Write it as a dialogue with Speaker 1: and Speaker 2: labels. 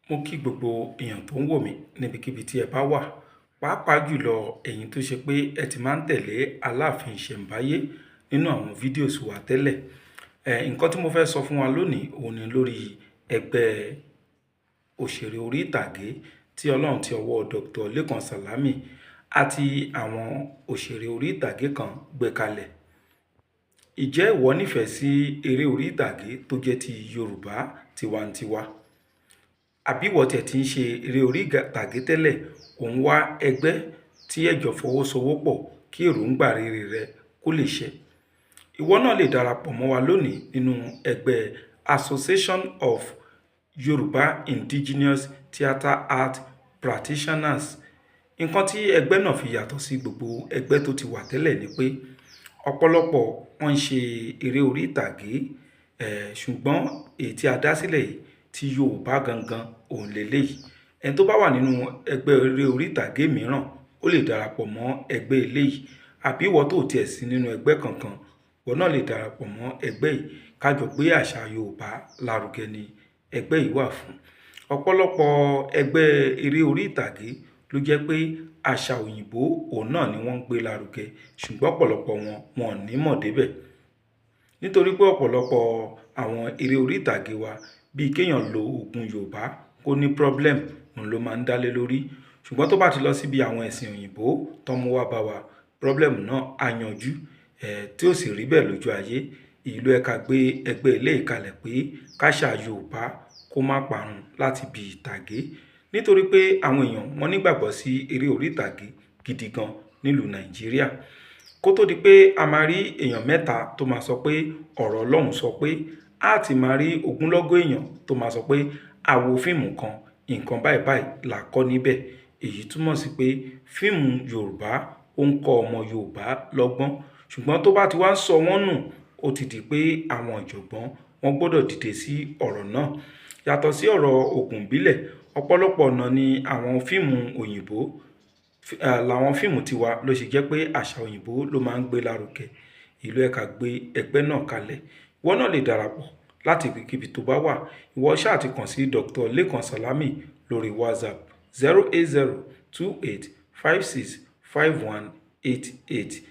Speaker 1: Mo kí gbogbo èèyàn tó ń wò mí níbikíbi tí ẹ bá wà, pàápàá jùlọ ẹ̀yin tó ṣe pé ẹ ti máa ń tẹ̀lé Aláàfin Ìṣẹ̀ǹbáyé nínú àwọn videos wa tẹ́lẹ̀. Nǹkan tí mo fẹ́ sọ fún wa lónìí òun ni lórí ẹgbẹ́ òṣèré orí ìtàgé tí Ọlọ́run ti ọwọ́ Dr. Lékan Sàlámì àti àwọn òṣèré orí ìtàgé kan gbé kalẹ̀. Ìjẹ́ ìwọ nífẹ̀ẹ́ sí eré orí ìtàgé tó jẹ́ ti Yorùbá tiwantiwa? Àbí ìwọ tiẹ̀ ti ń ṣe eré orí ìtàgé tẹ́lẹ̀, ò ń wá ẹgbẹ́ tí ẹ jọ fọwọ́sowọ́pọ̀ kí èròǹgbà rere rẹ kó lè ṣẹ? Ìwọ náà lè darapọ̀ mọ́ wa lónìí nínú ẹgbẹ́ Association of Yoruba Indigenous Theatre Art Practitioners. Nǹkan tí ẹgbẹ́ náà fi yàtọ̀ sí gbogbo ẹgbẹ́ tó ti wà tẹ́lẹ̀ ni pé ọ̀pọ̀lọpọ̀ wọ́n ń ṣe eré orí ìtàgé, ṣùgbọ́n èyí tí a dá sílẹ̀ yìí tí Yorùbá gangan òun léleyìí. Ẹni tó bá wà nínú ẹgbẹ́ eré orí ìtàgé mìíràn ó lè darapọ̀ mọ́ ẹgbẹ́ eléyìí, àbí ìwọ tó tiẹ̀ sí nínú ẹgbẹ́ kankan, ìwọ náà lè darapọ̀ mọ́ ẹgbẹ́ yìí ká jọ gbé àṣà Yorùbá lárugẹ ni ẹgbẹ́ yìí wà fún. Ọ̀pọ̀lọpọ̀ ẹgbẹ́ eré orí ìtàgé ló jẹ́ pé àṣà òyìnbó òun náà ni wọ́n ń gbé lárugẹ, ṣùgbọ́n ọ̀pọ̀lọpọ̀ wọn wọn ò ní mọ̀ débẹ̀. Nítorí pé ọ̀pọ̀lọpọ̀ àwọn eré orí ìtàgé wa bíi kéèyàn lo òògùn Yorùbá kó ní problem òun ló máa ń dá lé lórí. Ṣùgbọ́n tó bá ti lọ síbi àwọn ẹ̀sìn òyìnbó tó mú wá bá wa, problem náà á yanjú, tí ó sì rí bẹ́ẹ̀ lójú ayé. Ìlú ẹ ká gbé ẹgbẹ́ eléyìí kalẹ̀ pé káṣà Yorùbá kó má parun láti ibi ìtàgé. Nítorí pé àwọn èèyàn wọ́n nígbàgbọ́ sí eré orí ìtàgé gidi gan nílùú Nàìjíríà. Kó tó di pé a máa rí èèyàn mẹ́ta tó máa sọ pé ọ̀rọ̀ Ọlọ́run sọ pé, a ti máa rí ogunlọ́gọ̀ èèyàn tó máa sọ pé a wo fíìmù kan, nǹkan báì báì là kọ́ níbẹ̀. Èyí túmọ̀ sí pé fíìmù Yorùbá ó ń kọ́ ọmọ Yorùbá lọ́gbọ́n. Ṣùgbọ́n tó bá ti wá ń sọ wọ́n nù, ó ti di pé àwọn ọ̀jọ̀gbọ́n wọ́n gbọ́dọ̀ dìde sí ọ̀rọ̀ náà. Yàtọ̀ sí ọ̀rọ̀ òògùn ìbílẹ̀, ọ̀pọ̀lọpọ̀ ọ̀nà ni àwọn fíìmù òyìnbó, làwọn fíìmù tiwa ló ṣe jẹ́ pé àṣà òyìnbó ló máa ń gbé lárugẹ. Ìlú ẹ ká gbé ẹgbẹ́ náà kalẹ̀. Ìwọ náà lè darapọ̀ láti ibikíbi tó bá wà. Ìwọ ṣáà ti kàn sí Dr. Lékan Sàlámì lórí WhatsApp 08028565188.